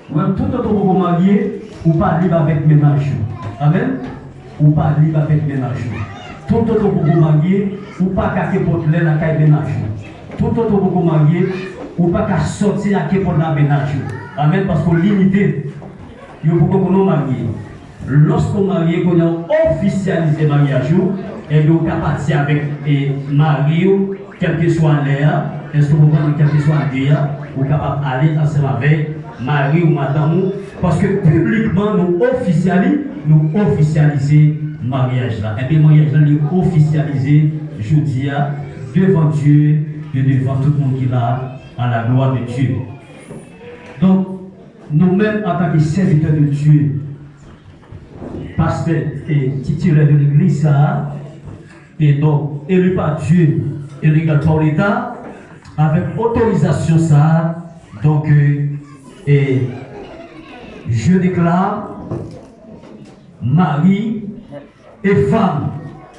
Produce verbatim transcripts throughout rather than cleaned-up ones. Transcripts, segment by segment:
Ou menm, toutotan w poko marye, ou pa lib avèk mennaj ou. Amèn? Ou pa lib avèk mennaj ou. Toutotan w poko marye, ou pa ka kenpòt lè lakay mennaj ou. Toutotan w poko marye, ou pa ka sòti ak kenpòt la mennaj ou. Amèn? Paske w limite. Yo poko konnen w marye. Lòske w marye, kounye a w ofisyalize maryaj ou, ebyen, ou ka pati avèk, e, mari w, kèlkeswa lè a, èske w konprann, kèlkeswa lè a, ou kapab ale ansanm avèk mari w, madanm ou, paske piblikman nou ofisyali-, nou ofisyalize maryaj la. Ebyen, maryaj la, li ofisyalize jodi a, devan Dye e devan tout moun ki la, à la gloire de Dieu. Donk, nou menm, antanke sèvitè de Dye, pastè e titilè de legliz sa a, e donk, eli pa Dye e legal pa Leta, avèk otorizasyon sa a, donk, e, e, je déclare mari et femme,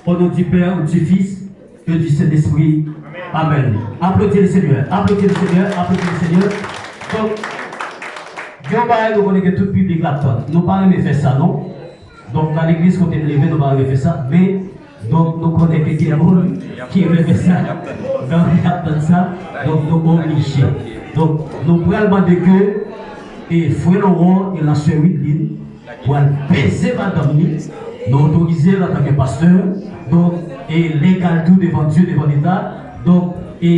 au nom du Père, du Fils et du Saint-Esprit. Amen. Aplodi le Senyè, aplodi le Senyè, aplodi le Senyè. Donk, gen yon bagay nou konnen ke tout piblik la ap tann. Nou pa renmen fè sa, non? Donk, nan legliz kote m leve, nou pa renmen fè sa, men, donk, nou konnen ke gen moun ki renmen fè sa. Donk, y ap tann sa. Donk, nou oblije. Donk, nou pral mande ke, e, frè Laurent e la sè Wideline, pral beze madanm li. Nou otorize l antanke pastè. Donk, e legal tou devan Dye, devan Leta. Donk, e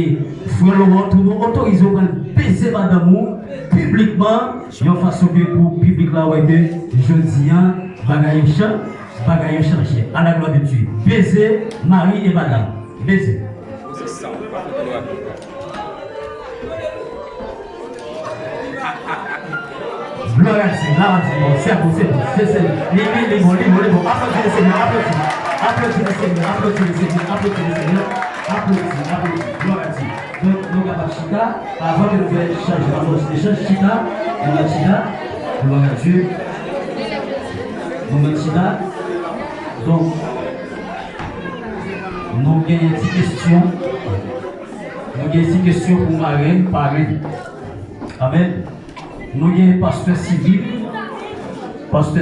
frè Laurent tou, nou otorize w pral beze madanm ou piblikman, yon fason ke pou piblik la wè ke jodi a, bagay yo chan-, bagay yo chanje. À la gloire de Dieu. Beze mari e madanm. Beze. Glwa a Dye, glwa a Dye, bon, se bon, se bon, se, se, li, li, li bon, li bon, li bon. Aplodi le Senyè, aplodi. Aplodi le Senyè, aplodi le Senyè, aplodi le Senyè. Aplodi, aplodi, glwa a Dye. Donk, nou kapab chita, avan ke nou fè chanjman, nou chita, nou mèt chita, glwa a Dye. Nou mèt chita. Donk, nou genyen ti kesyon. Nou gen ti kesyon pou marenn, parenn. Amèn. Nou gen pastè sivil, pastè